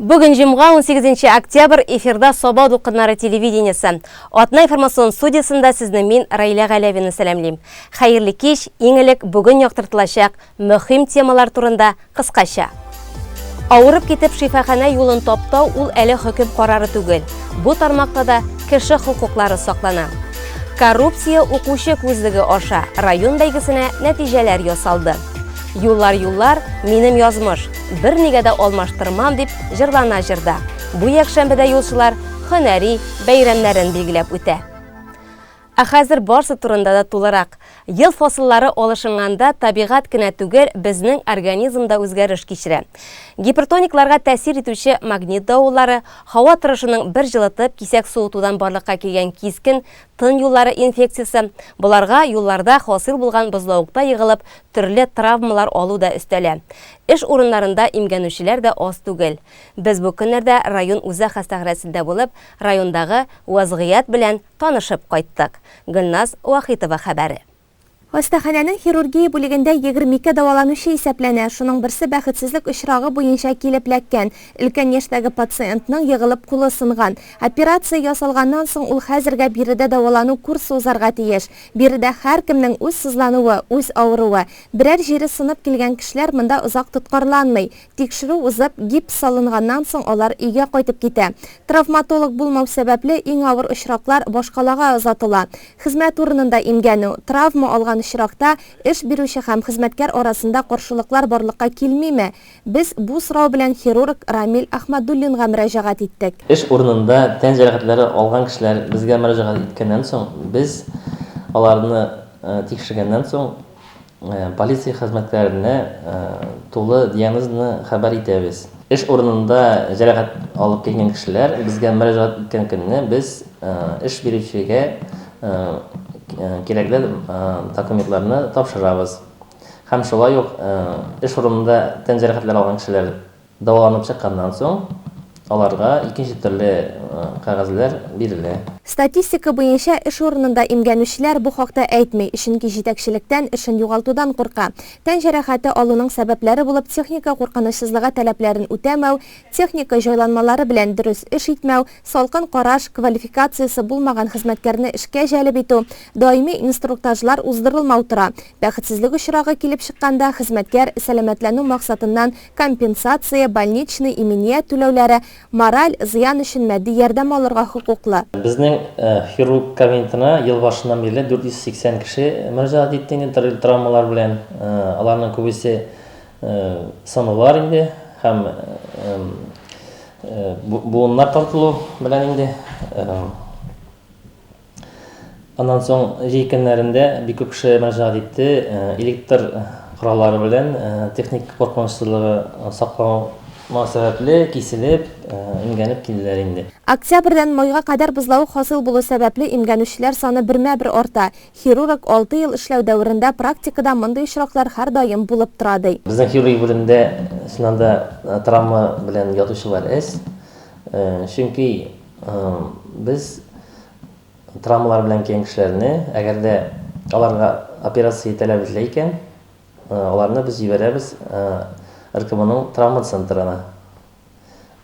Бүген җомга, 18 октябрь, эфирда Саба дулкыннары телевидениесе. Атна информацион студиясендә сезне мин, Раилә Галәвина сәламлим. Хәерле кич, иң элек бүген яктыртылачак мөһим темалар турында кыскача. Авырып китеп шифаханә юлын таптау ул әле хөкем карары түгел. Бу тармакта да кеше хокуклары саклана. Коррупция укучы күзлеге аша район бәйгесенә нәтиҗәләр ясалды. Юллар, юллар, минем язмыш, бернигә дә алмаштырмам дип җырлана җырда. Бу якшәмбедә юлчылар һөнәри бәйрәмнәрен билгеләп үтә. Ә хәзер барсы турында да тулырак. Ел фасыллары алышынганда табигать кенә түгел, безнең организм да үзгәреш кичерә. Гипертоникларга тәэсир итүче магнит давыллары, һава торышының бер җылытып, кисәк суытудан барлыкка килгән кискен тын юллары инфекциясе, боларга юлларда хасил булган бозлавыкта егылып, төрле травмалар алу да өстәлә. Эш урыннарында имгәнүчеләр дә аз түгел. Без бу көннәрдә район үзәк хастаханәсендә булып, райондагы вазгыять белән танышып кайттык. Гөлназ Вахитова хәбәре. Хастаханәнең хирургия бүлегендә 22 дәваланучы исәпләнә, шуның берсе бәхетсезлек очрагы буенча килеп эләккән. Өлкән яшьтәге пациентның егылып кулы сынган. Операция ясалганнан соң ул хәзергә биредә дәвалану курсы узарга тиеш. Биредә һәркемнең үз сызлануы, үз авыруы. Берәр җире сынып килгән кешеләр монда озак тоткарланмый. Тикшерү узып, гипс салынганнан соң алар өйгә кайтып китә. Травматолог булмау сәбәпле, иң авыр очраклар башкалага озатыла. Хезмәт урынында имгәнү, травма алган очракта эш бирүче һәм хезмәткәр арасында каршылыклар барлыкка килмиме? Без бу сорау белән хирург Рамил Әхмәдуллинга мөрәҗәгать иттек. Эш урынында тән җәрәхәтләре алган кешеләр безгә мөрәҗәгать иткәннән соң, без аларны тикшергәннән соң, Полиция хезмәткәренә тулы диагнозны хәбәр итәбез. Эш урынында җәрәхәт алып килгән кешеләр безгә мөрәҗәгать иткән көнне без эш бирүчегә кирәкле документларны тапшырабыз. Һәм шулай ук эш урынында тән җәрәхәтләре алган кешеләр Дәваланып чыкканнан соң, аларга икенче төрле кәгазьләр бирелә. Статистика буенча, эш урынында имгәнүчеләр бу хакта әйтми, чөнки җитәкчелектән эшен югалтудан курка. Тән җәрәхәте алуның сәбәпләре булып техника куркынычсызлыгы таләпләрен үтәмәү, техника җайланмалары белән дөрес эш итмәү, салкын караш, квалификациясе булмаган хезмәткәрне эшкә җәлеп итү, даими инструктажлар уздырылмау тора. Бәхетсезлек очрагы килеп чыкканда, хезмәткәр, сәламәтләнү максатыннан, компенсация, больничный, иминият түләүләре, мораль зыян өчен матди ярдәм алырга хокуклы. Безнең хирург кабинетына ел башыннан бирле 480 кеше мөрәҗәгать итте инде төрле травмалар белән. Аларның күбесе сынулар инде һәм буыннар тартылу белән инде. Аннан соң җәй көннәрендә бик күп кеше мөрәҗәгать итте электр кораллары белән техник куркынычсызлыгы сакламау сәбәпле киселеп, имгәнеп килделәр инде. Октябрьдән майга кадәр бозлавык хасил булу сәбәпле имгәнүчеләр саны бермә-бер арта. Хирург алты ел эшләү дәверендә практикада мондый очраклар һәрдаим булып тора, ди. Безнең хирургия бүлемендә чыннан да травма белән ятучылар әз. Чөнки без травмалар белән килгән кешеләрне, әгәр дә аларга операция таләп ителә икән, аларны без җибәрәбез РКБның травма центрына.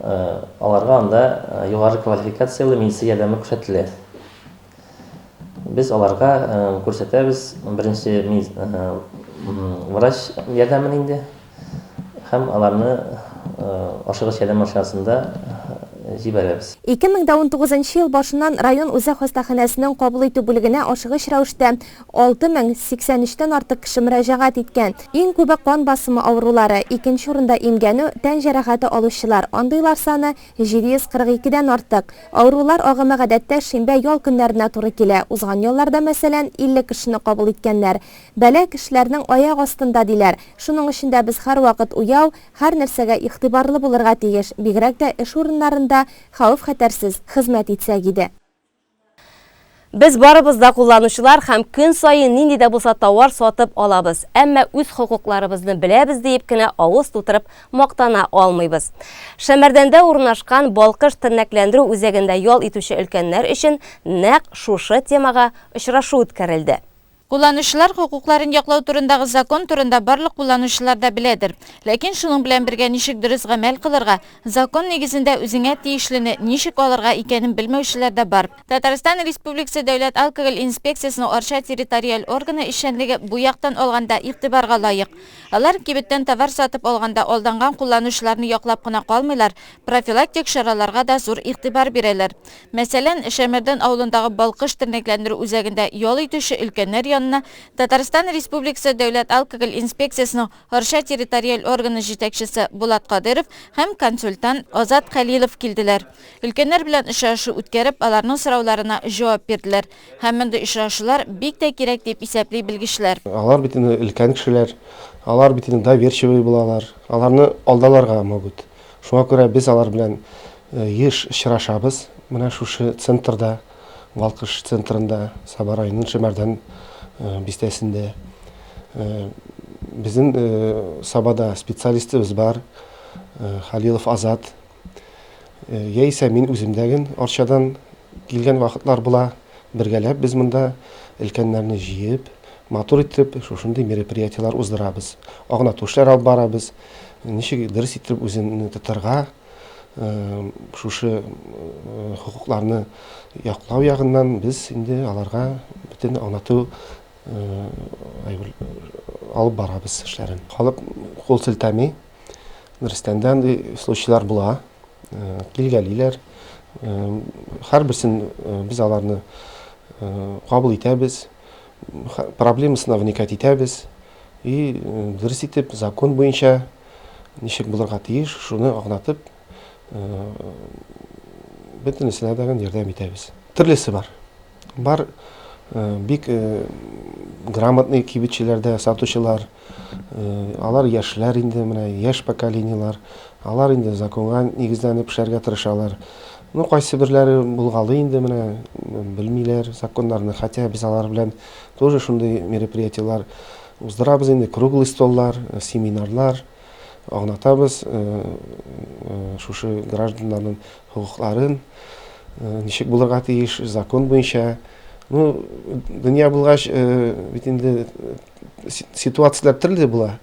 Аларга анда югары квалификацияле медицина ярдәме күрсәтелә. Без аларга күрсәтәбез беренче врач ярдәмен инде. Һәм аларны ашыгыч ярдәм машинасында җибәрәбез. 2019 нчы ел башыннан район үзәк хастаханәсенең кабул итү бүлегенә ашыгыч рәвештә 6083 тән артык кеше мөрәҗәгать иткән. Иң күбе кан басымы авырулары, икенче урында имгәнү, тән җәрәхәте алучылар, андыйлар саны 742 дән артык. Авырулар агымы гадәттә шимбә-ял көннәренә туры килә, узган ялларда, мәсәлән, 50 кешене кабул иткәннәр. Бәла кешеләрнең аяк астында, диләр. Шуның өчен дә без һәрвакыт уяу, һәр нәрсәгә игътибарлы булырга тиеш, бигрәк тә эш урыннарында хәвеф-хәтәрсез хезмәт итсәк иде. Без барыбыз да кулланучылар һәм көн саен нинди дә булса тауар сатып алабыз. Әмма үз хокукларыбызны беләбез диеп кенә авыз тутырып мактана алмыйбыз. Шәмәрдәндә урнашкан Балкыш тернәкләндерү үзәгендә ял итүче өлкәннәр өчен нәкъ шушы темага очрашу үткәрелде. Кулланучылар хокукларын яклау турындагы закон турында барлык кулланучылар да беләдер. Ләкин шуның белән бергә ничек дөрес гамәл кылырга, закон нигезендә үзеңә тиешлене ничек алырга икәнен белмәүчеләр дә бар. Татарстан Республикасы Дәүләт алкоголь инспекциясенең Арча территориаль органы эшчәнлеге бу яктан алганда игътибарга лаек. Алар кибеттән товар сатып алганда алданган кулланучыларны яклап кына калмыйлар, профилактик чараларга да зур игътибар бирәләр. Мәсәлән, Шәмәрдән авылындагы Балкыш тернәкләндерү үзәгендә ял итүче өлкәннәр янына Татарстан Республикасы Дәүләт алкоголь инспекциясенең Арча территориаль органы җитәкчесе Булат Кадыйров һәм консультант Азат Хәлилов килделәр. Өлкәннәр белән очрашу үткәреп, аларның сорауларына җавап бирделәр. Һәм мондый очрашулар бик тә кирәк дип исәпли белгечләр. Алар бит инде өлкән кешеләр, алар бит инде доверчивый булалар, аларны алдаларга могут. Шуңа күрә без алар белән еш очрашабыз. Менә шушы центрда, Балкыш центрында, Саба районының Шәмәрдән бистәсендә. Безнең Сабада специалистыбыз бар, Халилов Азат. Яисә мин үзем дә Арчадан килгән вакытлар була. Бергәләп без монда өлкәннәрне җыеп, матур итеп шушындый мероприятиеләр уздырабыз. Аңлату эшләре алып барабыз. Ничек дөрес итеп үзеңне тотарга, шушы хокукларны яклау ягыннан без инде аларга бөтен аңлату алып барабыз эшләрен. Халык кул селтәми. Дөрестән дә андый случайлар була. Килгәлиләр. Һәрберсен без аларны кабул итәбез. Проблемасына вникать итәбез. И дөрес итеп, закон буенча ничек булырга тиеш, шуны аңлатып, бөтенесенә дә ярдәм итәбез. Төрлесе бар. Бар бик грамотный кибетчеләрдә сатучылар, алар яшьләр инде, менә яшь поколениелар, алар инде законга нигезләнеп эшләргә тырышалар. Ну, кайсы берләре булгалый инде менә, белмиләр законнарны, хотя без алар белән тоже шундый мероприятиелар уздырабыз инде, круглый столлар, семинарлар аңлатабыз, шушы гражданнарның хокукларын, ничек булырга тиеш, закон буенча. Ну, дөнья булгач, бит инде ситуацияләр төрле була.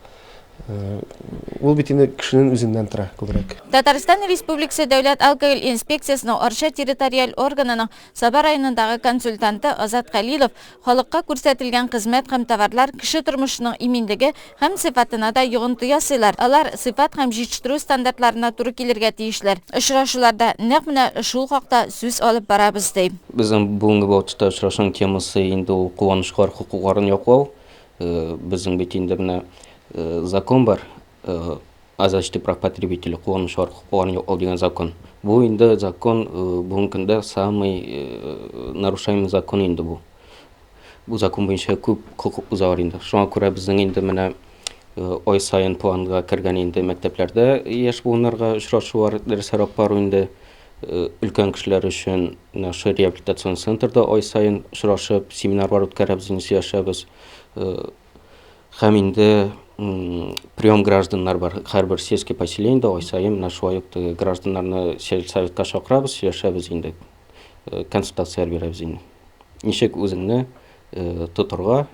Ул бит инде кешенең үзеннән тора күбрәк. Татарстан Республикасы Дәүләт алкоголь инспекциясенең Арча территориаль органының Саба районындагы консультанты Азат Хәлилов халыкка күрсәтелгән хезмәт һәм товарлар кеше тормышының иминлеге һәм сыйфатына да йогынты ясыйлар. Алар сыйфат һәм җитештерү стандартларына туры килергә тиешләр. Очрашуларда нәкъ менә шул хакта сүз алып барабыз, ди. Безнең бүгенге вакытта очрашуның темасы инде ул кулланучылар хокукларын яклау. Безнең бит инде менә закон бар, о защите прав потребителей, кулланучылар хокукларын яклау дигән закон. Бу инде закон бүгенге көндә самый нарушаемый закон инде бу. Бу закон буенча күп хокук бозалар инде. Шуңа күрә безнең инде менә ай саен планга кергән инде мәктәпләрдә яшь буыннарга очрашулар, дәресләр алып бару инде өлкән кешеләр өчен менә шул реабилитацион центрда ай саен очрашып, семинарлар үткәрәбез, инде сөйләшәбез. Һәм инде прием гражданнар бар. Һәрбер сельский поселениедә ай саен менә шулай ук теге гражданнарны сельсоветка чакырабыз, сөйләшәбез инде. Консультацияләр бирәбез инде. Ничек үзеңне тотырга,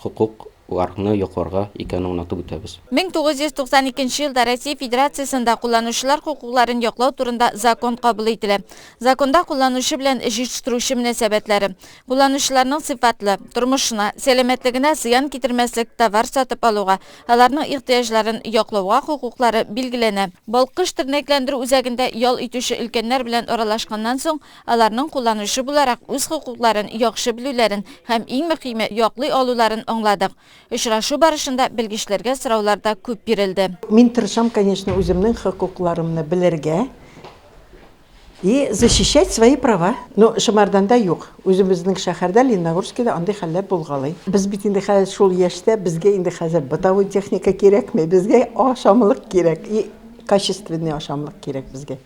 хокук ларны якларга икәнен аңлатып үтәбез. 1992 елда Россия Федерациясендә кулланучылар хокукларын яклау турында закон кабул ителә. Законда кулланучы белән җитештерүче мөнәсәбәтләре, Кулланучыларның сыйфатлы, тормышына, сәламәтлегенә зыян китермәслек товар сатып алуга, аларның ихтыяҗларын яклауга хокуклары билгеләнә. Балкыш тернәкләндерү үзәгендә ял итүче өлкәннәр белән аралашканнан соң, аларның кулланучы буларак үз хокукларын яхшы белүләрен һәм, иң мөһиме, яклый алуларын аңладык. Очрашу барышында белгечләргә сораулар да күп бирелде. Мин тырышам, конечно, үземнең хокукларымны белергә. И защищать свои права. Но Шымарданда юк. Үзебезнең шәһәрдә, Лениногорскида андый хәлләр булгалый. Без бит инде хәзер шул яшьтә, безгә инде хәзер бытовой техника кирәкми, безгә ашамлык кирәк. И качественный ашамлык кирәк безгә.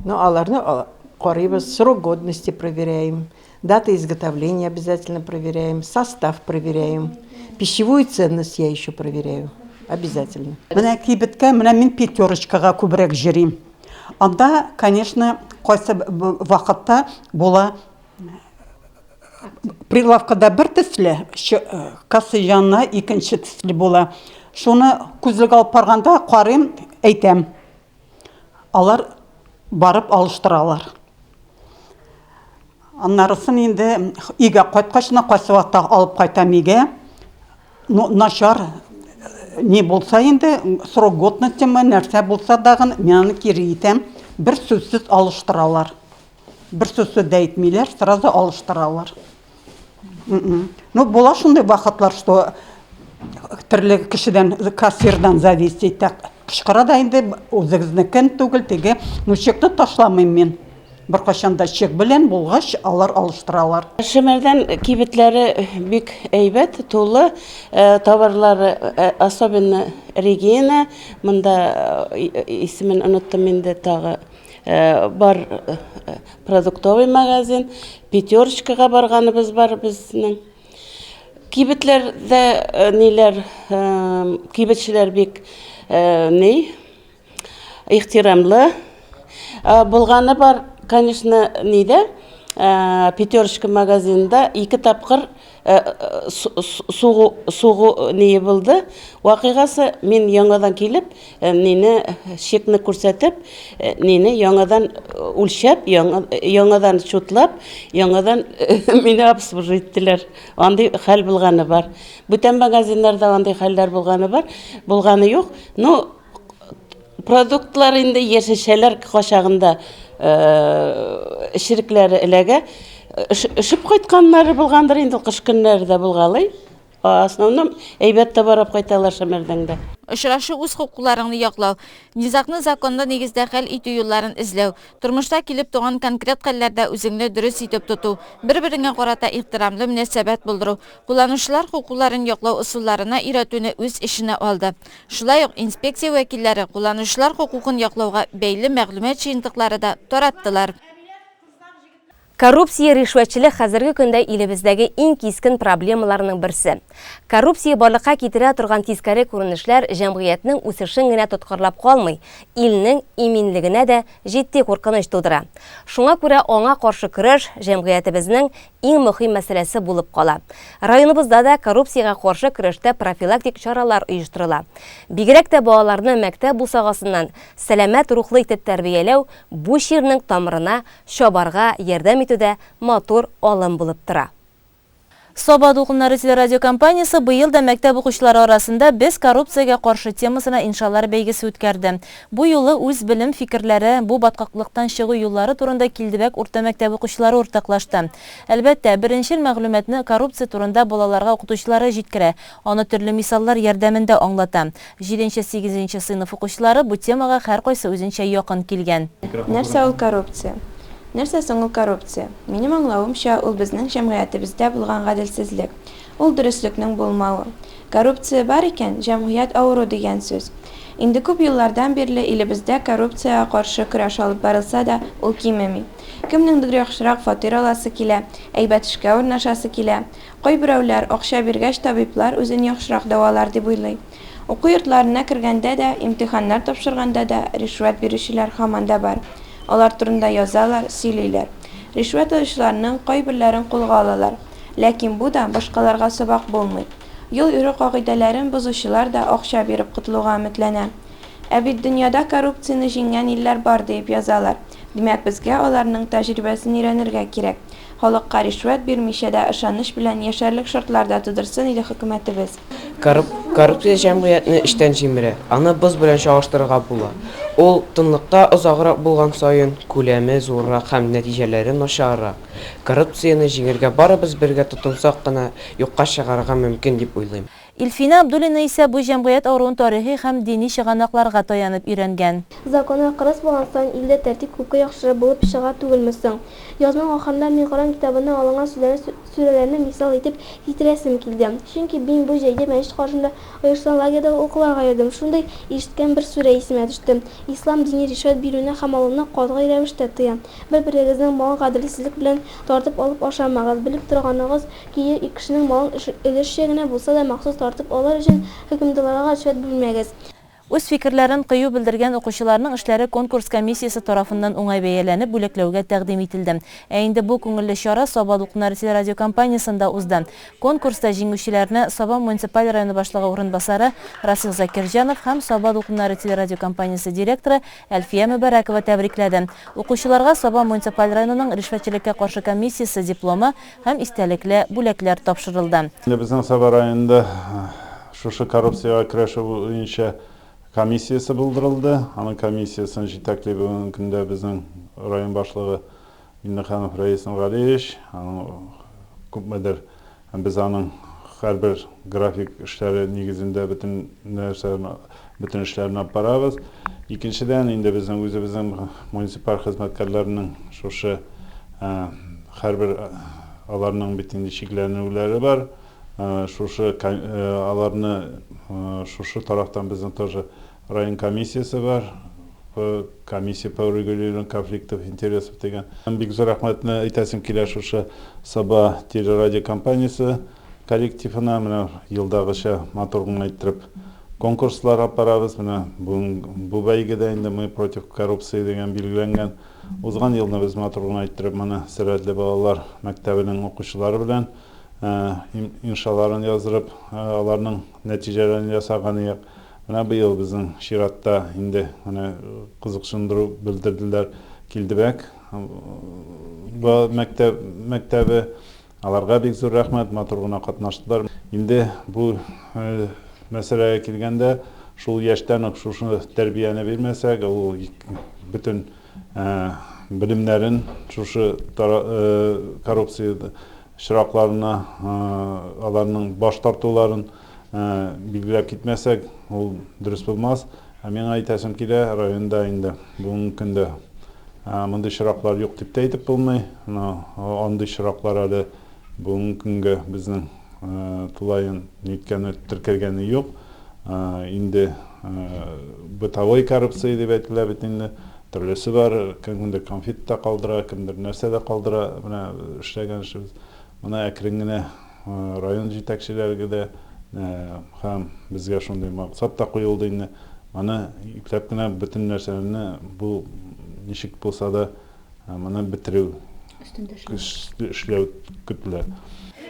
Но аларны карыйбыз, срок годности проверяем, дата изготовления обязательно проверяем, состав проверяем, пищевую ценность я еще проверяю. Обязательно. Менә кибеткә, менә мин Пятерочкага күбрәк җөрим. Анда, конечно, кайсы вакытта була Прилавкада бер төсле, касса янына икенче төсле була. Шуны күзлек алып барганда карыйм, әйтәм. Алар барып алыштыралар. Аннарысын инде өйгә кайткач кына кайсы вакытта алып кайтам өйгә. Ну, начар ни булса инде, срок годностимы, нәрсә булса дагын, мин аны кире итәм. Бер сүзсез алыштыралар. Бер сүз дә әйтмиләр, сразу алыштыралар. Ну, була шундый вакытлар, что төрле кешедән, кассирдан зависит итә. Кычкыра да инде, үзегезнекен түгел, теге. Ну, чекны ташламыйм мин. Беркайчан да чек белән булгач, алар алыштыралар. Шәмәрдән кибетләре бик әйбәт, тулы, товарлары, особенно Регина, монда исемен оныттым инде тагы. Бар продуктовый магазин, Пятерочкага барганыбыз бар безнең. Кибетләрдә ниләр, кибетчеләр бик ни, ихтирамлы. Булганы бар, конечно, нидә, Пятерочка магазинында ике тапкыр Сугу, сугу ние булды. Вакыйгасы, мин яңадан килеп, нине, чекны күрсәтеп, нине яңадан үлчәп, яңадан чутлап, яңадан мине обслуживать иттеләр. Андый хәл булганы бар. Бүтән магазиннарда андый хәлләр булганы бар, булганы юк. Ну, Продуктлар инде яшелчәләр кочагында эчерекләре эләгә. Өшеп кайтканнары булгандыр инде, кыш көннәре дә булгалый. Основном әйбәт тә барып кайталар Шәмәрдәндә. Очрашу үз хокукларыңны яклау, низагны законлы нигездә хәл итү юлларын эзләү, тормышта килеп туган конкрет хәлләрдә үзеңне дөрес итеп тоту, бер-береңә карата ихтирамлы мөнәсәбәт булдыру, кулланучылар хокукларын яклау ысулларына өйрәтүне үз эченә алды. Шулай ук инспекция вәкилләре кулланучылар хокукын яклауга бәйле мәгълүмат җыентыклары да тараттылар. Коррупция, ришвәтчелек хәзерге көндә илебездәге иң кискен проблемаларның берсе. Коррупция барлыкка китерә торган тискәре күренешләр җәмгыятьнең үсешен генә тоткарлап калмый, илнең иминлегенә дә җитди куркыныч тудыра. Шуңа күрә аңа каршы көрәш җәмгыятебезнең иң мөһим мәсьәләсе булып кала. Районыбызда да коррупциягә каршы көрәштә профилактик чаралар оештырыла. Бигрәк тә балаларны мәктәп бусагасыннан сәламәт рухлы итеп тәрбияләү бу чирнең тамырына чабарга ярдәм итүдә матур алым булып тора. Саба дулкыннары телерадиокомпаниясе быел да мәктәп укучылары арасында Без коррупциягә каршы темасына иншалар бәйгесе үткәрде. Бу юлы үз белем, фикерләре, бу баткаклыктан чыгу юллары турында Килдебәк урта мәктәбе укучылары уртаклашты. Әлбәттә, беренчел мәгълүматны коррупция турында балаларга укытучылары җиткерә, аны төрле мисаллар ярдәмендә аңлата. Җиденче-сигезенче сыйныф укучылары бу темага һәркайсы үзенчә якын килгән. Нәрсә ул коррупция? Нәрсә соң ул коррупция? Минем аңлавымча, ул безнең җәмгыятебездә булган гаделсезлек. Ул дөреслекнең булмавы. Коррупция бар икән, җәмгыять авыру дигән сүз. Инде күп еллардан бирле илебездә коррупциягә каршы көрәш алып барылса да, ул кимеми. Кемнеңдер яхшырак фатир аласы килә, әйбәт эшкә урнашасы килә. Кайберәүләр, акча биргәч, табиблар үзен яхшырак дәвалар дип уйлый. Уку йортларына кергәндә дә, имтиханнар тапшырганда да ришвәт бирүчеләр һаман да бар. Алар турында язалар, сөйлиләр. Ришвәт алучыларның кайберләрен кулга алалар. Ләкин бу да башкаларга сабак булмый. Юл йөрү кагыйдәләрен бозучылар да акча биреп котылуга өметләнә. Ә бит дөньяда коррупцияне җиңгән илләр бар диеп язалар. Димәк, безгә аларның тәҗрибәсен өйрәнергә кирәк. Халыкка ришвәт бирмичә дә ышаныч белән яшәрлек шартлар да тудырсын иде хөкүмәтебез. Коррупция җәмгыятьне эчтән җимерә. Аны боз белән чагыштырырга була. Ул тынлыкта озаграк булган саен, күләме зуррак һәм нәтиҗәләре начаррак. Коррупцияне җиңергә барыбыз бергә тотынсак кына юкка чыгарырга мөмкин дип уйлыйм. Илфинә Абдуллина исә бу җәмгыять авыруын тарихи һәм дини чыганакларга таянып өйрәнгән. Законнар кырыс булган саен илдә тәртип күпкә яхшырак булып чыга түгелме соң? Язмаң ахырында мин Коръән китабыннан алынган сүзләрне, сүрәләрне мисал итеп китерәсем килде. Чөнки мин бу җәйдә мәчет каршында оешкан лагерьда укуларга йөрдем. Шундый ишеткән бер сүрә исемә төште. Ислам дине ришвәт бирүне һәм алуны катгый рәвештә тыя. Бер-берегезнең малын гаделсезлек белән тартып алып ашамагыз. Белеп торганыгыз көе кешенең малын өлешчә генә булса да махсус тартып алыр өчен хөкемдарларга ришвәт бирмәгез. Үз фикерләрен кыю белдергән укучыларның эшләре конкурс комиссиясе тарафыннан уңай бәяләнеп, бүләкләүгә тәкъдим ителде. Ә инде бу күңелле чара Саба дулкыннары телерадиокомпаниясендә узды. Конкурста җиңүчеләрне Саба муниципаль районы башлыгы урынбасары Расих Закирҗанов һәм Саба дулкыннары телерадиокомпаниясе директоры Әлфия Мөбарәкова тәбрикләде. Укучыларга Саба муниципаль районының ришвәтчелеккә каршы комиссиясе дипломы һәм истәлекле бүләкләр тапшырылды. Безнең Саба районында Шушы коррупциягә көрәшү буенча комиссиясе булдырылды. Аның комиссиясен җитәкли бүгенге көндә безнең район башлыгы Миннеханов Рәис Нургалиевич. Аның күпмедер без аның һәрбер график эшләре нигезендә бөтен нәрсәләрне, бөтен эшләрен алып барабыз. Икенчедән, инде безнең үзебезнең муниципаль хезмәткәрләрнең шушы һәрбер аларның бит инде чикләнүләре бар. Шушы аларны шушы тарафтан безнең тоже район комиссиясе бар. Комиссия по урегулированию конфликтов интересов дигән. Бик зур рәхмәтне әйтәсем килә шушы Саба телерадиокомпаниясе коллективына. Менә елдагыча матур гына иттереп конкурслар алып барабыз. Менә бүген бу бәйгедә инде Мы против коррупции дигән билгеләнгән. Узган елны без матур гына иттереп моны Сәләтле балалар мәктәбенең укучылары белән иншаларын яздырып, аларның нәтиҗәләрен ясаган идек. Менә быел безнең чиратта инде менә кызыксындыру белдерделәр Килдебәк мәктәп, мәктәбе. Аларга бик зур рәхмәт, матур гына катнаштылар. Инде бу мәсьәләгә килгәндә, шул яшьтән үк шушы тәрбияне бирмәсәк, ул бөтен белемнәрен шушы коррупция очракларына аларның баш тартуларын билгеләп китмәсәк, ул дөрес булмас. Ә миңа әйтәсем килә, районда инде бүгенге көндә мондый очраклар юк дип тә әйтеп булмый. Андый очраклар әле бүгенге көнгә безнең тулаем ниткәне теркәлгәне юк. Инде бытовой коррупция дип әйтелә бит инде. Төрлесе бар, кемдер конфет та калдыра, кемдер нәрсә дә калдыра. Менә эшләгән эшебез. Моны әкрен генә район җитәкчеләре дә һәм безгә шундый максат та куелды инде. Моны ипләп кенә бөтен нәрсәне бу ничек булса да Моны бетерү эшләү көтелә.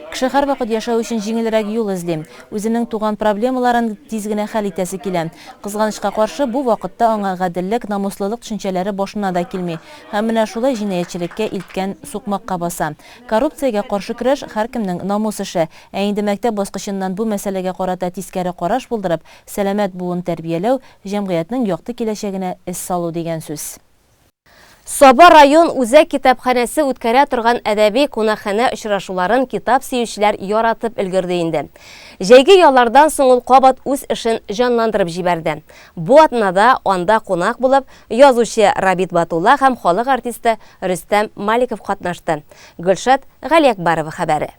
Кеше һәрвакыт яшәү өчен җиңелрәк юл эзли. Үзенең туган проблемаларын тиз генә хәл итәсе килә. Кызганычка каршы, бу вакытта аңа гаделлек, намуслылык төшенчәләре башына да килми. Һәм менә шулай җинаятьчелеккә илткән сукмакка баса. Коррупциягә каршы көрәш, һәркемнең намус эше. Ә инде мәктәп баскычыннан бу мәсьәләгә карата тискәре караш булдырып, сәламәт буын тәрбияләү, җәмгыятьнең якты киләчәгенә эз салу дигән сүз. Саба район үзәк китапханәсе үткәрә торган әдәби кунакханә очрашуларын китап сөючеләр яратып өлгерде инде. Җәйге яллардан соң ул кабат үз эшен җанландырып җибәрде. Бу атнада анда кунак булып язучы Рабит Батулла һәм халык артисты Рөстәм Маликов катнашты. Гөлшат Галиәкбарова хәбәре.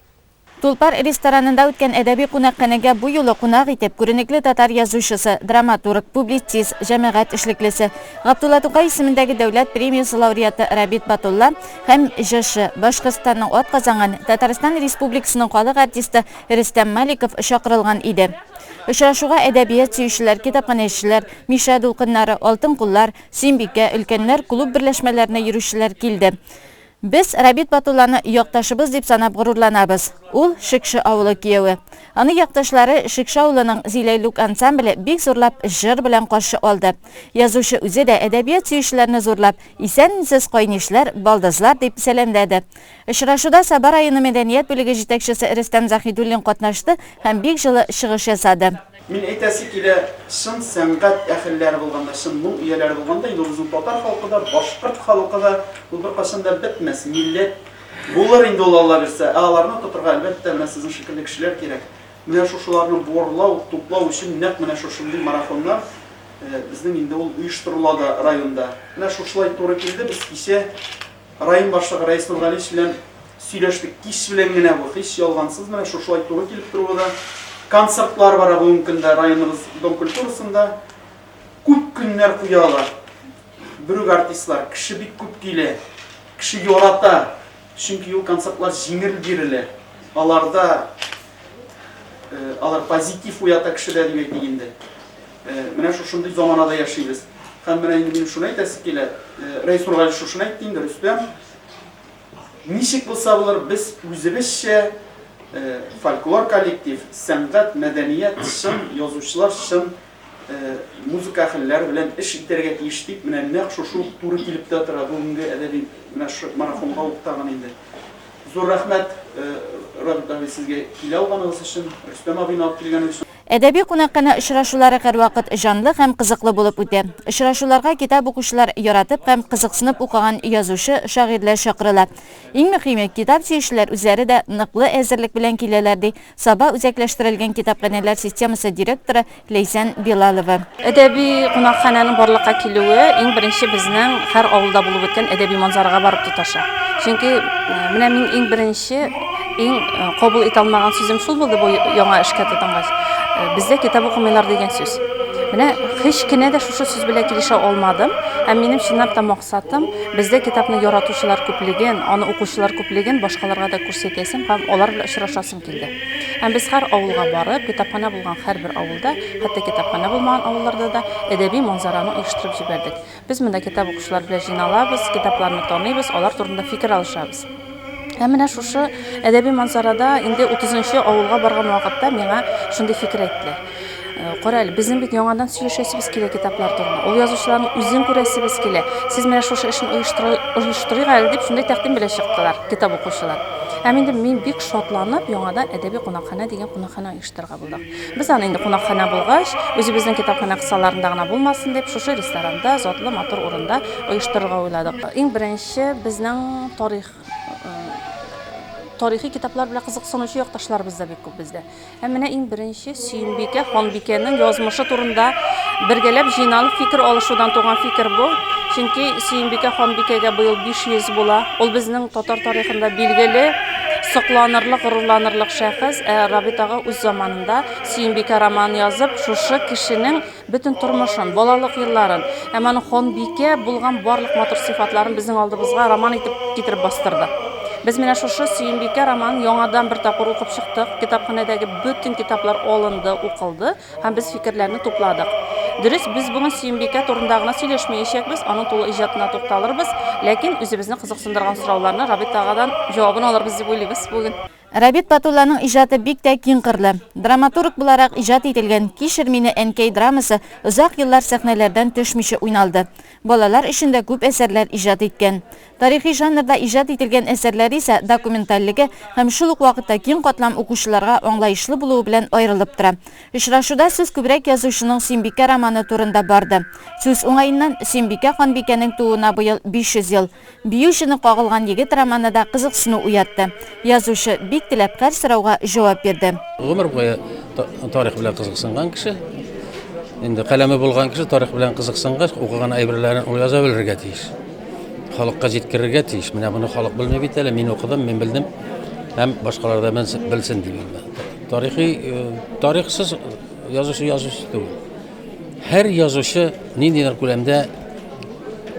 Тулпар ресторанында үткән әдәби кунакханәгә бу юлы кунак итеп күренекле татар язучысы, драматург, публицист, җәмәгать эшлеклесе, Габдулла Тукай исемендәге дәүләт премиясе лауреаты Рабит Батулла һәм җырчы, Башкортстанның атказанган, Татарстан Республикасының халык артисты Рөстәм Маликов чакырылган иде. Очрашуга әдәбият сөючеләр, китапханәчеләр, Мишә дулкыннары, Алтын куллар, Сөембикә, өлкәннәр клуб берләшмәләренә йөрүчеләр килде. Без Рабит Батулланы якташыбыз дип санап горурланабыз. Ул, Шекше авылы кияве. Аны якташлары Шекше авылының Зиләйлүк ансамбле бик зурлап җыр белән каршы алды. Язучы үзе дә әдәбият сөючеләрне зурлап, Исәнмесез, кайнишләр, балдызлар, дип сәламләде. Очрашуда Саба районы мәдәният бүлеге җитәкчесе Рөстәм Заһидуллин катнашты һәм бик җылы чыгыш ясады. Мин әйтәсе килә, чын сәнгать әһелләре булганда, чын моң ияләре булганда, инде ул безнең татар халкы да, башкорт халкы да, ул беркайчан да бетмәс, милләт булыр инде ул, Алла бирсә. Ә аларны тотырга, әлбәттә, менә сезнең шикелле кешеләр кирәк. Менә шушыларны бурлау, туплау өчен нәкъ менә шушындый марафоннар безнең инде ул оештырыла да районда. Менә шушылай туры килде, без кичә Район башлыгы Рәис Нургалиевич белән сөйләштек. Кич белән генә бу, һич ялгансыз, менә шушылай туры килеп торуы да. Концертлар бара бүгенге көндә районыбыз Дом культурасында. Күп көннәр куялар. Берүк артистлар, кеше бик күп килә. Кеше ярата. Чөнки ул концертлар җиңел бирелә. Аларда э, алар позитив уята кешедә дип әйтик инде. Менә шушындый заманада яшибез. Һәм менә инде минем шуны әйтәсе килә, Рәис Нургалиев шушыны әйтте инде, Рөстәм, ничек булса булыр, без үзебезчә фольклор коллектив, сәнгать, мәдәният, чын язучылар, чын музыка әһелләре белән эш итәргә тиеш дип, менә нәкъ шушы ук туры килеп тә тора бүгенге әдәби менә шушы марафонга ук тагын инде. Зур рәхмәт, Рабит абый, сезгә килә алганыгыз өчен, Рөстәм абыйны алып килгәнегез өчен. Әдәби кунакханә очрашулары һәрвакыт җанлы һәм кызыклы булып үтә. Очрашуларга китап укучылар яратып һәм кызыксынып укыган язучы, шагыйрьләр чакырыла. Иң мөһиме, китап сөючеләр үзләре дә ныклы әзерлек белән киләләр, ди Саба үзәкләштерелгән китапханәләр системасы директоры Ләйсән Билалова. Әдәби кунакханәнең барлыкка килүе иң беренче безнең һәр авылда булып үткән әдәби манзарага барып тоташа. Чөнки менә мин иң беренче Иң кабул итә алмаган сүзем шул булды бу яңа эшкә тотынгач. Бездә китап укымыйлар дигән сүз. Менә һич кенә дә шушы сүз белән килешә алмадым. Һәм минем чынлап та максатым, бездә китапны яратучылар күплеген, аны укучылар күплеген башкаларга да күрсәтәсем һәм алар белән очрашасым килде. Һәм без һәр авылга барып, китапханә булган һәрбер авылда, хәтта китапханә булмаган авылларда да әдәби манзараны оештырып җибәрдек. Без монда китап укучылар белән җыйналабыз, китапларны таныйбыз, алар турында фикер алышабыз. Һәм менә шушы әдәби манзарада инде 30 нчы авылга барган вакытта миңа шундый фикер әйттеләр. Э, кара әле, безнең бит яңадан сөйләшәсебез килә китаплар турында. Ул язучыларның үзен күрәсебез килә. Сез менә шушы эшне оештырыйк әле дип шундый тәкъдим белән чыктылар китап укучылар. Һәм инде мин бик шатланып яңадан әдәби кунакханә дигән кунакханә оештырырга булдык. Без аны инде кунакханә булгач, үзебезнең китапханә кысаларында гына булмасын дип, шушы ресторанда, затлы матур урында оештырырга уйладык. Иң беренче безнең тарих тарихи китаплар белән кызыксынучы якташларыбыз да бик күп бездә. Һәм менә иң беренче Сөембикә ханбикәнең язмышы турында бергәләп җыйналып фикер алышудан туган фикер бу. Чөнки Сөембикә ханбикәгә быел 500 була. Ул безнең татар тарихында билгеле, сокланырлык, горурланырлык шәхес. Ә Рабит ага үз заманында Сөембикә романын язып, шушы кешенең бөтен тормышын, балалык елларын һәм аның ханбикә булган барлык матур сыйфатларын безнең алдыбызга роман итеп китереп бастырды. Без менә шушы Сөембикә романын яңадан бер тапкыр укып чыктык. Китапханәдәге бөтен китаплар алынды, укылды. Һәм без фикерләрне тупладык. Дөрес, без бүген Сөембикә турында гына сөйләшмәячәкбез, аның тулы иҗатына тукталырбыз, ләкин үзебезне кызыксындырган сорауларны Рабит агадан җавабын алырбыз дип уйлыйбыз бүген. Рабит Батулланың иҗаты бик тә киңкырлы. Драматург буларак иҗат ителгән Кичер мине, әнкәй драмасы озак еллар сәхнәләрдән төшмичә уйналды. Балалар өчен дә күп әсәрләр иҗат иткән. Тарихи жанрда иҗат ителгән әсәрләре исә документальлеге һәм шул ук вакытта киң катлам укучыларга аңлаешлы булуы белән аерылып тора. Очрашуда сүз күбрәк язучының Сөембикә романы турында барды. Сүз уңаеннан, Сөембикә ханбикәнең тууына быел 500 ел. Бию җене кагылган егет романы да кызыксыну уятты. Язучы бик теләп һәр сорауга җавап бирде. Гомер буе тарих белән кызыксынган кеше, инде каләме булган кеше тарих белән кызыксынгач, укыган әйберләрен ул яза белергә тиеш. Халыкка җиткерергә тиеш. Менә моны халык белми бит әле, мин укыдым, мин белдем һәм башкалар да белсен дим. Тарихи э, тарихсыз язучы язучы түгел. Һәр язучы ниндидер күләмдә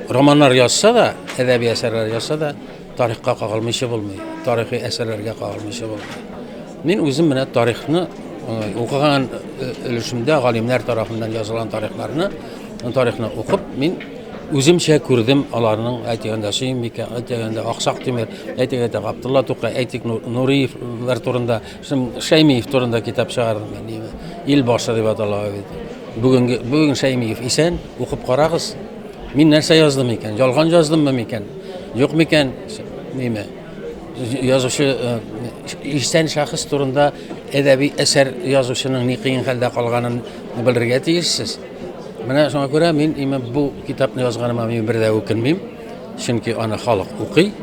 романнар язса да, әдәби әсәрләр язса да, тарихка кагылмыйча булмый, тарихи әсәрләргә кагылмыйча булмый. Мин үзем менә тарихны э, укыган э, өлешемдә галимнәр тарафыннан язылган тарихларны, тарихны укып, мин үземчә күрдем аларның, әйтегәндә Сөембикә, әйтегәндә Аксак Тимер, әйтегәндә Габдулла Тукай, әйтик Нуриевлар турында, Шәймиев турында китап чыгардым мин. Ил башы дип атала бит. Бүгенге бүген Шәймиев исән, укып карагыз. Мин нәрсә яздым икән? Ялган яздыммы микән? Юк микән? Ниме? Язучы э, исән шәхес турында әдәби әсәр язучының ни кыен хәлдә калганын белергә тиешсез. Менә шуңа күрә мин именно бу китапны язганыма мин бер дә үкенмим. Чөнки аны халык укый.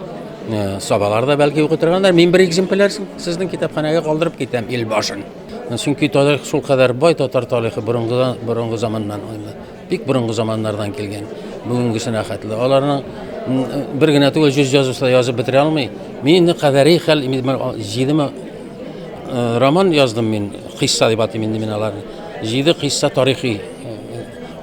Э, сабалар да бәлки укый торгандыр. Мин бер экземпляр сезнең китапханәгә калдырып китәм ил башын. Чөнки тарих шул кадәр бай, татар тарихы борынгыдан, борынгы заманнан, бик борынгы заманнардан килгән, бүгенгесенә хәтле. Аларның бер генә түгел, 100 язучы да язып бетерә алмый. Мин инде кадәри хәл, җидеме э, роман яздым мин, кыйсса дип атыйм инде мин аларны. Җиде кыйсса тарихи.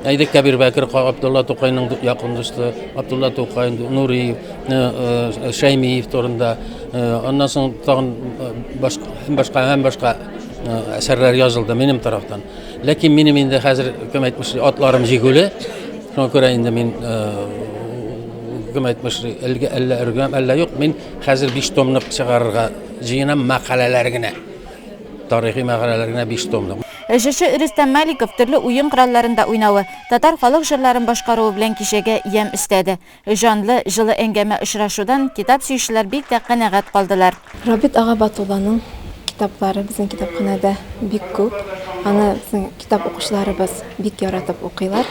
Әйдә Кәбир Бәкер, Габдулла Тукайның якын дусты, Габдулла Тукай, Нуриев, э, э, Шәймиев турында, аннан соң тагын башка, һәм башка, һәм башка. әсәрләр язылды минем тарафтан. Ләкин минем инде хәзер, кем әйтмешли, атларым җигүле. Шуңа күрә инде мин, кем әйтмешли, әллә өргәм, әллә юк, мин хәзер 5 томлык чыгарырга җыенам, мәкаләләр генә. Тарихи мәкаләләр генә 5 томлык. Җырчы Рөстәм Маликов төрле уен коралларында уйнавы, татар халык җырларын башкаруы белән кичәгә ямь өстәде. Җанлы, җылы әңгәмә-очрашудан китап сөючеләр бик тә канәгать калдылар. Рабит ага Батулланың китаплары безнең китапханәдә бик күп. Аны безнең китап укучыларыбыз бик яратып укыйлар.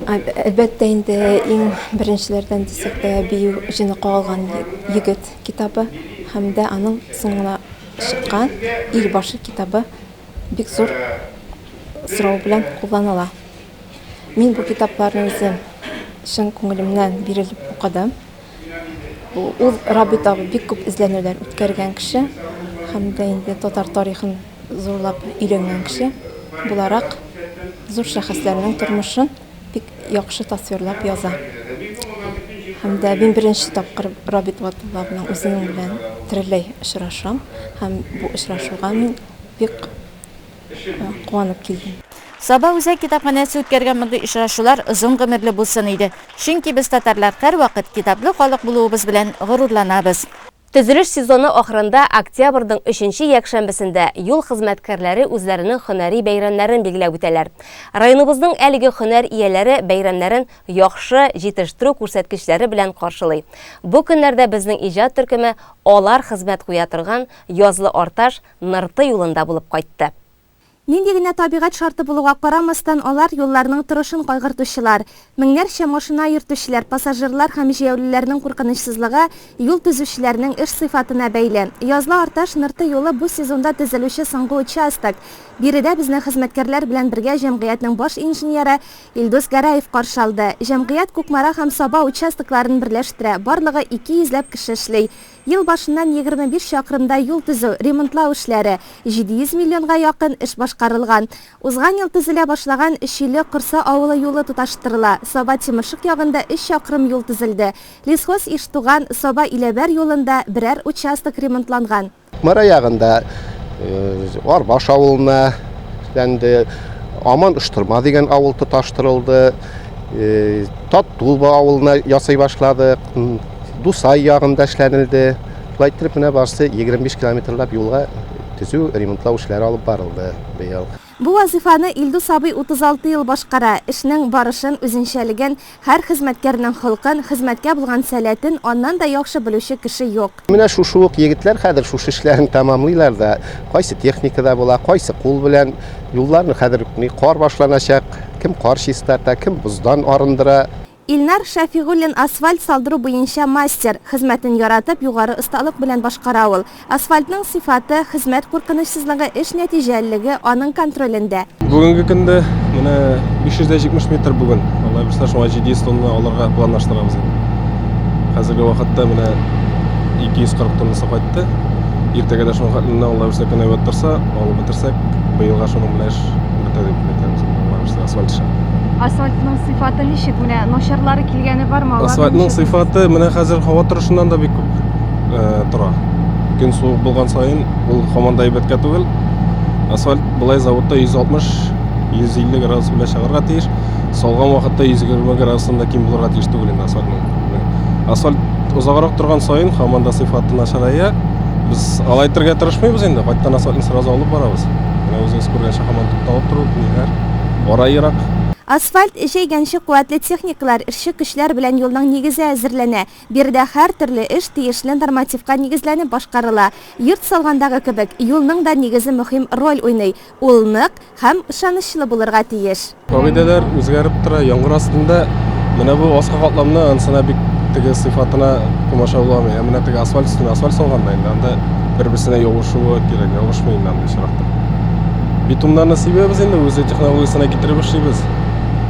Әлбәттә инде, иң беренчеләрдән дисәк тә, Бию җене кагылган егет китабы һәм дә аның соң гына чыккан Ил башы китабы бик зур сорау белән кулланыла. Мин бу китапларны үзем чын күңелемнән бирелеп укыдым. Ул Рабит абый бик күп эзләнүләр үткәргән кеше һәм дә инде татар тарихын зурлап өйрәнгән кеше буларак зур шәхесләрнең тормышын бик яхшы тасвирлап яза. Һәм дә мин беренче тапкыр Рабит Батулла белән үзенең белән тереләй очрашам һәм бу очрашуга мин бик куанып килдем. Саба үзәк китапханәсе үткәргән мондый очрашулар озын гомерле булсын иде. Чөнки без татарлар һәрвакыт китаплы халык булуыбыз белән горурланабыз. Төзелеш сезоны ахырында октябрьнең өченче якшәмбесендә юл хезмәткәрләре үзләренең һөнәри бәйрәмнәрен билгеләп үтәләр. Районыбызның әлеге һөнәр ияләре бәйрәмнәрен яхшы җитештерү күрсәткечләре белән каршылый. Бу көннәрдә безнең иҗат төркеме алар хезмәт куя торган Язлы Арташ, Нырты юлында булып кайтты. Нинди генә табигать шарты булуга карамастан, алар юлларның торышын кайгыртучылар. Меңнәрчә машина йөртүчеләр, пассажирлар һәм җәяүлеләрнең куркынычсызлыгы юл төзүчеләрнең эш сыйфатына бәйле. Язлы Арташ, Нырты юлы бу сезонда төзелүче соңгы участок. Биредә безне хезмәткәрләр белән бергә җәмгыятьнең баш инженеры Илдус Гәрәев каршы алды. Җәмгыять Кукмара һәм Саба участокларын берләштерә, барлыгы 200 ләп кеше эшли. Ел башыннан 25 чакрымда юл төзү, ремонтлау эшләре, 700 миллионга якын эш башкарылган. Узган ел төзелә башлаган Өчиле, Корса авылы юлы тоташтырыла, Саба Тимершык ягында өч чакрым юл төзелде. Лесхоз Иштуган, Саба Иләбәр юлында берәр участок ремонтланган. Кукмара ягында Арбаш авылына эшләнде, Аман Оштырма дигән авыл тоташтырылды, Таттулба авылына ясый башладык, Дусай ягында эшләнелде. Шулай иттереп, менә барысы 25 километрлап юлга төзү, ремонтлау эшләре алып барылды быел. Бу вазыйфаны Илдус абый 36 ел башкара. Эшнең барышын, үзенчәлеген, һәр хезмәткәрнең холкын, хезмәткә булган сәләтен аннан да яхшы белүче кеше юк. Менә шушы ук егетләр хәзер шушы эшләрен тәмамлыйлар да, кайсы техникада була, кайсы кул белән. Юлларны хәзер кар башланачак, кем кар чистарта, кем боздан арындыра. Илнар Шәфигуллин асфальт салдыру буенча мастер. Хезмәтен яратып, югары осталык белән башкара ул. Асфальтның сыйфаты, хезмәт куркынычсызлыгы, эш нәтиҗәлелеге аның контролендә. Бүгенге көндә менә 570 метр бүген. Алла бирсә, шуңа 700 тонна алырга планлаштырабыз инде. Хәзерге вакытта менә 240 тоннасы кайтты. Иртәгә дә шуның хәтле Алла бирсә, көн әйбәт торса, алып бетерсәк, быелга шуның белән эш бетә дип әйтәбез. Алла бирсә, асфальт эше. Асфальтның сыйфаты ничек? Менә начарлары килгәне бармы? Алар Асфальтның сыйфаты менә хәзер һава торышыннан да бик күп э, тора. Көн суык булган саен ул һаман да әйбәткә түгел. Асфальт болай заводта 160 150 градус белән чыгарга тиеш. Салган вакытта 120 градустан да ким булырга тиеш түгел инде асфальтның. Асфальт озаграк торган саен һаман да сыйфаты начарая. Без алай итәргә тырышмыйбыз инде, кайткан асфальтны сразу алып барабыз. Менә үзегез күргәнчә һаман тукталып тору, ниләр. Ара ерак. Асфальт җәйгәнче куәтле техникалар, эшче көчләр белән юлның нигезе әзерләнә. Биредә һәртөрле эш тиешле нормативка нигезләнеп башкарыла. Йорт салгандагы кебек, юлның да нигезе мөһим роль уйный. Ул нык һәм ышанычлы булырга тиеш. Кагыйдәләр үзгәреп тора, яңгыр астында менә бу аскы катламны анысына бик теге сыйфатына комачауламый. Ә менә теге асфальт өстенә асфальт салганда инде анда бер-берсенә ябышуы кирәк, ябышмый инде андый очракта. Битумнарны сибәбез инде, үзе технологиясенә китереп эшлибез.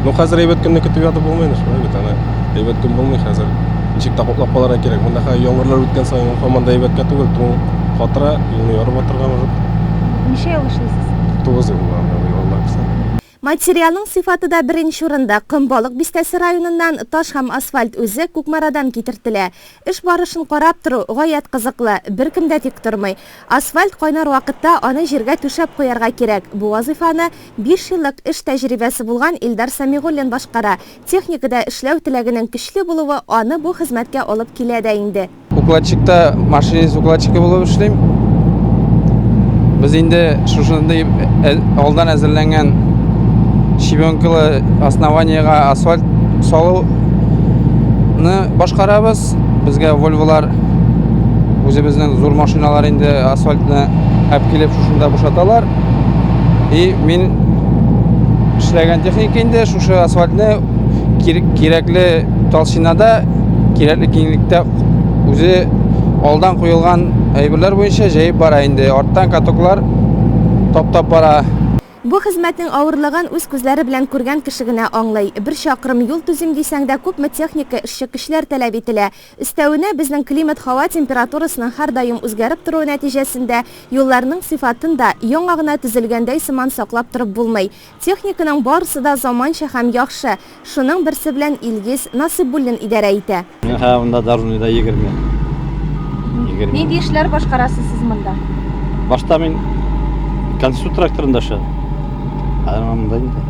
Ну, хәзер әйбәт көнне көтеп ятып булмый инде, шулай бит, аны әйбәт көн булмый хәзер. Ничек тә каплап калырга кирәк. Монда хәзер яңгырлар үткән саен ул һаман да әйбәткә түгел, туң катыра, юлны ярып атырга может. Ничә ел эшлисез? 9 ел була, Алла бирсә. Материалның сыйфаты да беренче урында, Комбалык бистәсе районыннан таш һәм асфальт үзе Кукмарадан китертелә. Эш барышын карап тору гаять кызыклы, беркем дә тик тормый. Асфальт кайнар вакытта аны җиргә түшәп куярга кирәк. Бу вазыйфаны биш еллык эш тәҗрибәсе булган Илдар Сәмигуллин башкара. Техникада эшләү теләгенең көчле булуы аны бу хезмәткә алып килә дә инде. Укладчикта машинист укладчигы булып эшлим. Без инде шушындый алдан әзерләнгән щебенкалы основаниега асфальт салуны башкарабыз. Безгә Вольволар үзебезнең зур машиналар инде асфальтны әп килеп шушында бушаталар. И мин эшләгән техника инде шушы асфальтны кирәкле толщинада, кирәкле киңлектә үзе алдан куелган әйберләр буенча җәеп бара инде. Арттан катоклар таптап бара. Бу хезмәтнең авырлыгын үз күзләре белән күргән кеше генә аңлый. Бер чакрым юл төзим дисәң дә күпме техника, эшче көчләр таләп ителә. Өстәвенә, безнең климат һава температурасының һәрдаим үзгәреп торуы нәтиҗәсендә юлларның сыйфатын да яңа гына төзелгәндәй сыман саклап торып булмый. Техниканың барысы да заманча һәм яхшы. Шуның берсе белән Илгиз Насыйбуллин идарә итә. Мин хәзер монда Дорожныйда 20. 20. Нинди эшләр башкарасыз сез монда? Башта мин Конститут тракторында эшләдем. Хәзер монда инде.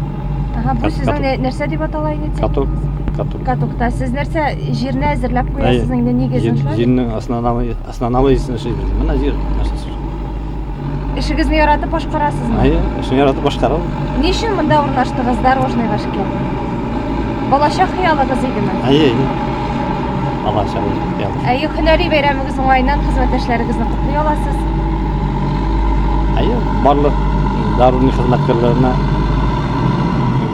Ага, бу сезнең нәрсә дип атала инде? Каток. Каток. Катокта. Сез нәрсә җирне әзерләп куясыз инде нигезен шулай? Җирнең основной основной эшлибез. Менә җир нәрсәсе. Эшегезне яратып башкарасызмы? Әйе, эшне яратып башкарам. Ни өчен монда урнаштыгыз, дорожныйга эшкә? Балачак хыялыгыз идеме? Әйе, әйе. Балачак хыялы. Әйе, һөнәри бәйрәмегез уңаеннан хезмәттәшләрегезне котлый аласыз. Әйе, барлык дорожный хезмәткәрләренә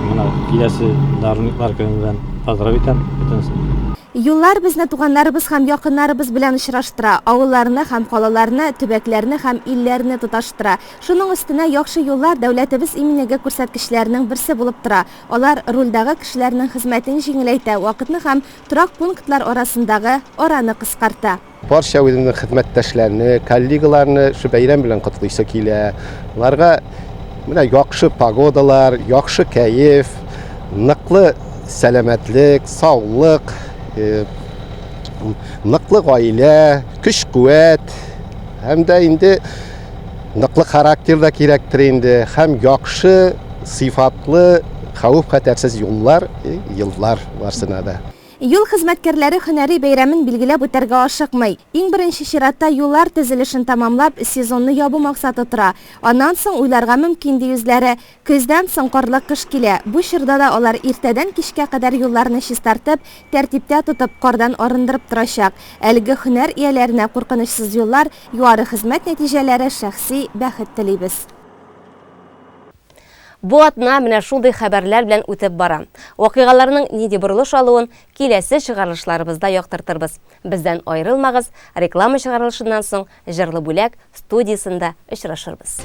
менә киләсе дорожниклар көне белән поздравить итәм бөтенесен. Юллар безне туганнарыбыз һәм якыннарыбыз белән очраштыра, авылларны һәм калаларны, төбәкләрне һәм илләрне тоташтыра. Шуның өстенә яхшы юллар дәүләтебез иминлеге күрсәткечләренең берсе булып тора. Алар рульдагы кешеләрнең хезмәтен җиңеләйтә, вакытны һәм торак пунктлар арасындагы араны кыскарта. Барча үземнең хезмәттәшләрне, коллегаларны шу бәйрәм белән котлыйсы килә. Аларга менә яхшы погодалар, яхшы кәеф, ныклы сәламәтлек, саулык, э, ныклы гаилә, көч-куәт һәм дә инде ныклы характер да кирәктер инде һәм яхшы, сыйфатлы, хәвеф-хәтәрсез юллар, э, еллар барсына да. Юл хезмәткәрләре һөнәри бәйрәмен билгеләп үтәргә ашыкмый. Иң беренче чиратта юллар төзелешен тәмамлап, сезонны ябу максаты тора. Аннан соң уйларга мөмкин, ди үзләре. Көздән соң карлы кыш килә. Бу чорда да алар иртәдән кичкә кадәр юлларны чистартып, тәртиптә тотып, кардан арындырып торачак. Әлеге һөнәр ияләренә куркынычсыз юллар, югары хезмәт нәтиҗәләре, шәхси бәхет телибез. Бу атна менә шундый хәбәрләр белән үтеп бара. Вакыйгаларның нинди борылыш алуын киләсе чыгарылышларыбызда яктыртырбыз. Бездән аерылмагыз, реклама чыгарылышыннан соң Җырлы бүләк студиясендә очрашырбыз.